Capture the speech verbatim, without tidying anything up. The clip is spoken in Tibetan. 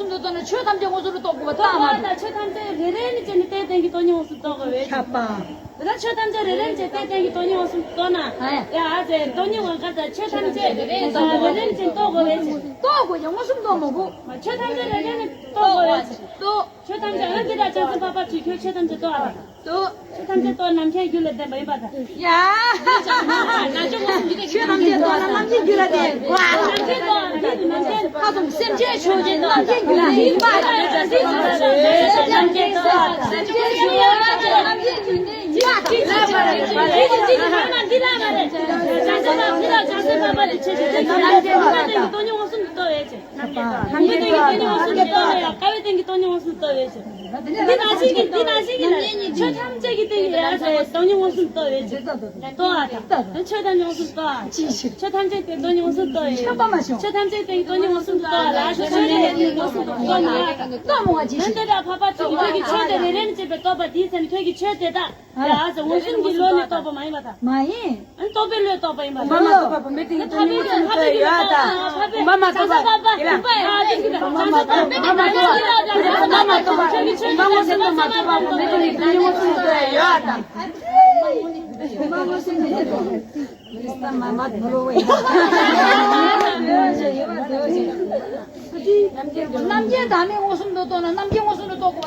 སུམ་དུ་རྟོགས་ན་ཆོས་ཐམས་ཅད་མངོན་སུམ་དུ་རྟོགས་དགོས་པ་ལྟ་བ་མ་རེད། ཆོས་ཐམས་ཅད་རེ་རེ་ནས་བྱས་ནས་བལྟས་བསྟན་གྱི་སྟོང་ཉིད་མངོན་སུམ་དུ་རྟོགས་དགོས་པས། ཁྱབ་པ། དེ་ལ་ཆོས་ཐམས་ཅད་རེ་རེ་ནས་བྱས་བལྟས་བསྟན་གྱི་སྟོང་ཉིད་མངོན་སུམ་དུ་རྟོགས་ན། ཨ་ཡ། ཡ་ཨ་ཙེ་སྟོང་ཉིད་དབང་བསྐུར་དང་ཆོས་ཐམས་ཅད་རེ་རེ་ནས་བྱས་རྟོགས་དགོས་པས། རྟོགས་དགོས་ཀྱང་མངོན་སུམ་རྟོགས་མི་དགོས། ཆོས་ཐམས་ཅད་རེ་རེ་ནས་རྟོགས་དགོས་པས། རྟོགས། ཆོས་ཐམས་ཅད་ཨ་འདི་ལ་བྱང་སེམས་འཕགས་པ་ཁྱོད་ཆོས་ཐམས་ཅད་རྟོགས་ཨ། ཆོས་ཐམས་ཅད་རྟོགས་ནམ་མཁའི་རྒྱུད་ལ་ལྡན་པ་ཡིན་པ་དང་། ཡ། ཆོས་ཐམས་ཅད་རྟོགས་ན་ནམ་མཁའི་རྒྱུད་ལ་ལྡན་པ། ཁ་ཙུམ་སེམས་ཅན་ཆོས་ཅན། ནམ་མཁའི་རྒྱུད་ལ་ལྡན་པ། སེམས་ཅན་ཆོས་ཅན། ནམ་མཁའི་རྒྱུད་ལ་ལྡན་པ། སྟོང་ཉིད་མངོན་སུམ་དུ་རྟོགས་པས། ནམ་མཁའི་རྟོགས། ནམ་མཁའི་རྟོགས། ནམ་མཁའི་རྟོགས། ཀ་བའི་སྟེང་གི་སྟོང་ཉིད་མངོན་སུམ་དུ་རྟོགས་པས། འདི་ནང་བཞིན་གྱི་འདི་ནང་བཞིན་གྱི་ལ་ཆོས་ཐམས་ཅད་ཀྱི་སྟེང་གི་ལ་སྟོང་ཉིད་མངོན་སུམ་དུ་རྟོགས་པས། རྟོགས་པ་དང་། ཆོས་ཐམས་ཅད་མངོན་སུམ་དུ་རྟོགས་པ། ཆོས་ཐམས་ཅད་ཀྱི་སྟེང་གི་སྟོང་ཉིད་མངོན་སུམ་དུ་རྟོགས་པ་ལ་ཆོས་ཐམས་ཅད་ཀྱི་སྟེང་གི་སྟོང་ཉིད་མངོན་སུམ་དུ་རྟོགས་པ་ལ་ཆོས་ཐམས་ཅད་ཀྱི་སྟེང་གི་མངོན་སུམ་དུ་རྟོགས་པ་ལ། རྟོགས་མོ་བ་ཅི་ཞིག། འདི་ལྟར་འཕགས་པ་ཁྱོད་ཀྱིས་ཁྱོད་ཀྱི་ཆོས་དེ་རེ་རེ་ནས་བྱས་པའི་རྟོགས་པ་དེའི་ཚེ་ནི་ཁྱོད་ཀྱི་ཆོས་དེ་དག་ཡ་ཨ་ཙེ་མངོན་སུམ་གྱི་བློ་ནི་རྟོགས་པ་མ་ཡིན་པ་དང་། མ་ཡིན། ཨ་ནི་རྟོག་པའི་བློས་རྟོགས་པ་ཡིན་པ་དང་། མ་མ་རྟོགས་པ་བུ་མེད་དེ་ཡི་སྟོང་ཉིད་མངོན་སུམ་དུ་རྟོགས་ཡོད་ཨ་ད། མ་མ་རྟོགས་པ་ཡིན་ལ། མ་མ་རྟོགས་པ། མ་མ་རྟོགས་པ། མ་མངོན་སུམ་དུ་མ་རྟོགས་པ་བུ་མེད་དེ་ཡི་སྟོང་ཉིད་མངོན་སུམ་དུ་རྟོགས་ཡོད་ཨ་ད། མ་མངོན་སུམ་དུ་མ་རྟོགས་པ། རྣམ་མཁྱེན་བདག་མེད་མངོན་སུམ་དུ་རྟོགས་ན་རྣམ་མཁྱེན་མངོན་སུམ་དུ་རྟོགས་དགོས།